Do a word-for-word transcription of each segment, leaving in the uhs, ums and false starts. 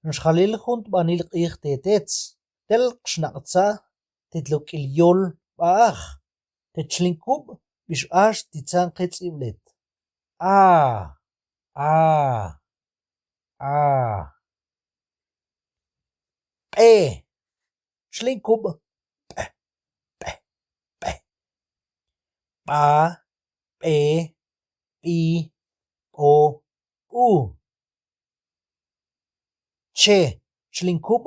Nxjalil jun tbanil q'ij te tetz, tel qxnaq'tza te tluq'il yol ba'aj. Te chlinkub bix'ax titzan qe tz'iblet. A, a, a. Pe. Chlinkub, p, p, p. Ba, be, bi, bo, bu. Che. Chlinkub,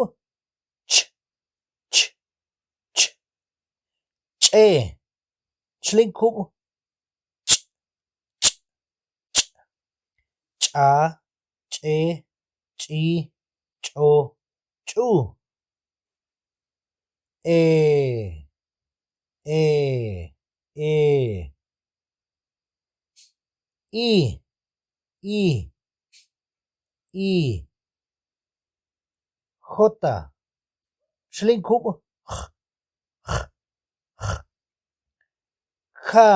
ch, ch, ch. Che. Chlinkub, ch, ch, ch. Cha, che, chi, cho, chu. E, e, e. I, i, i. Jota. Chlinkub, j, j, j. Ka,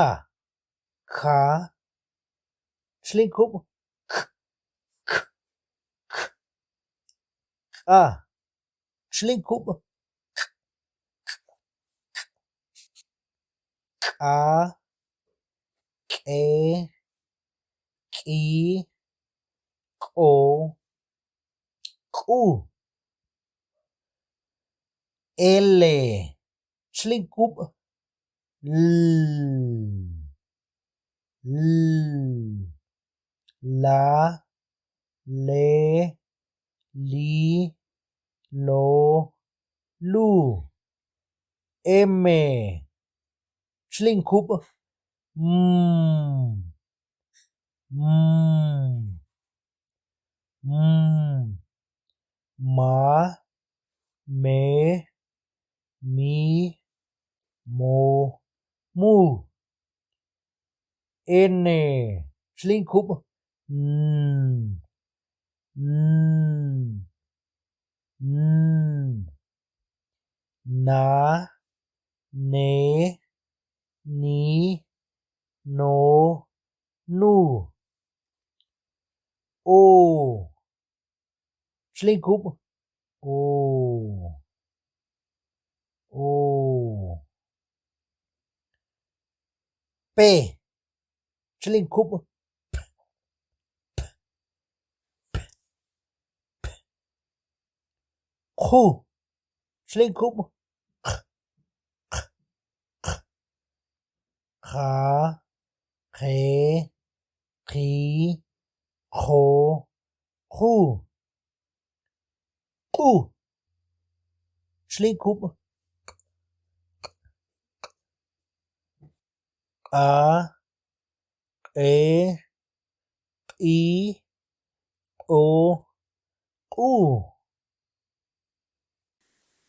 ka. Chlinkub, k, k, k. K'a. Chlinkub, k, k, k. K'a, k'e, k'i, k'o, k'u. Ele. Chlinkub, l, l. La, le, li, lo, lu. Eme. Chlinkub, m, m, m. Ma, me, mi, mo, mu. Ene. Chlinkub, n, n, n. Na, ne, ni, no, nu. O. Chlinkub, o, o. Pe. Chlinkub, p, p, p, p. Ku. Chlinkub, k, k, k. Ka, ke, ki, ko, ku. K'u. Chlinkub, k, k, k. K'a, k'e, k'i, k'o, k'u.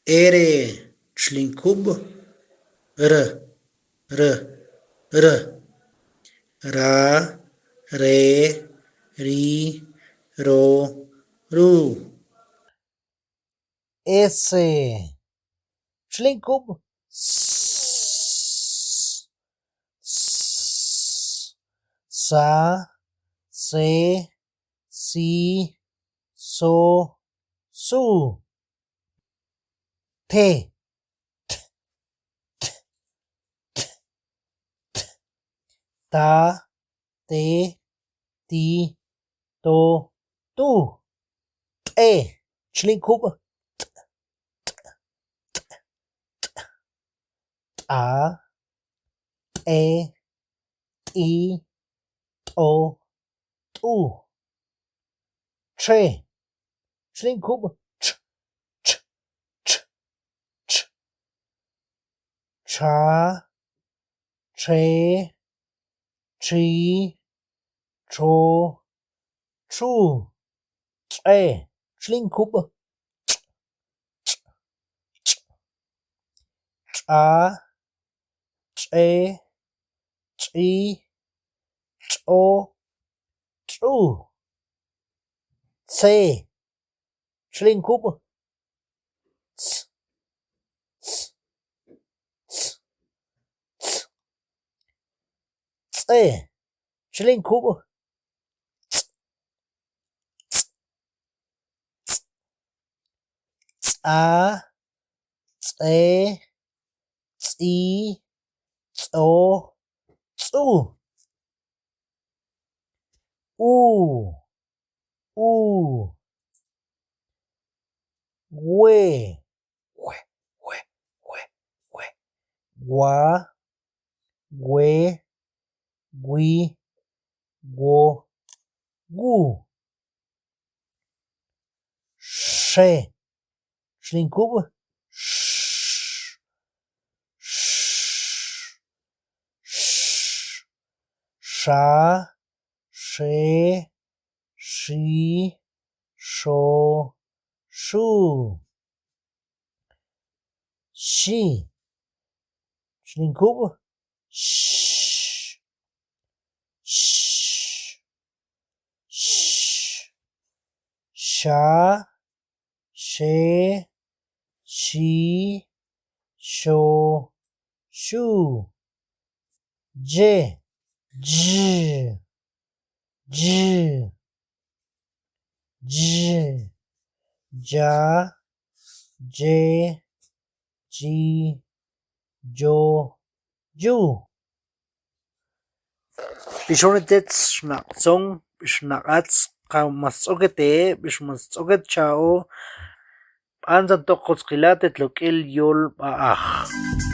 Ere. Chlinkub, r, r, r. Ra, re, ri, ro, ru. Ese. Chlinkub, s, s, sa, se, si, so, su. Te. T, t, t, t. Ta, te, ti, to, tu. Te. Chlinkub, t, t, t, t. Ta, te, ti, to, tu. Che. Chlinkub, ch, ch, ch, ch. Cha, che, chi, cho, chu. Che. Chlinkub, ch, ch, ch. Cha, che, chi, cho, chu. Tse. Chlinkub, ts, ts, ts, ts. Tse. Chlinkub, ts, ts, ts. tsa, tse, ts'i, tso, ts'u. U, u. We, we, we, we, we. Wa, we, wi, wo, wu. She. Xlinkub. Sh, sh, sh. Sha, she, shi, sho, shu. Xi. Xlinkub. Sh, sh, sh. Sha, she, shi, sho, shu. Je. J, j, j. Ja, je, ji, jo, ju. Bixonetet, xnaq'tzon, bixnaq'atz, ka mas ts'okete, bix mas ts'oket cha'o, b'antzan tok Kotzkila te tlok'il yol b'a'aj.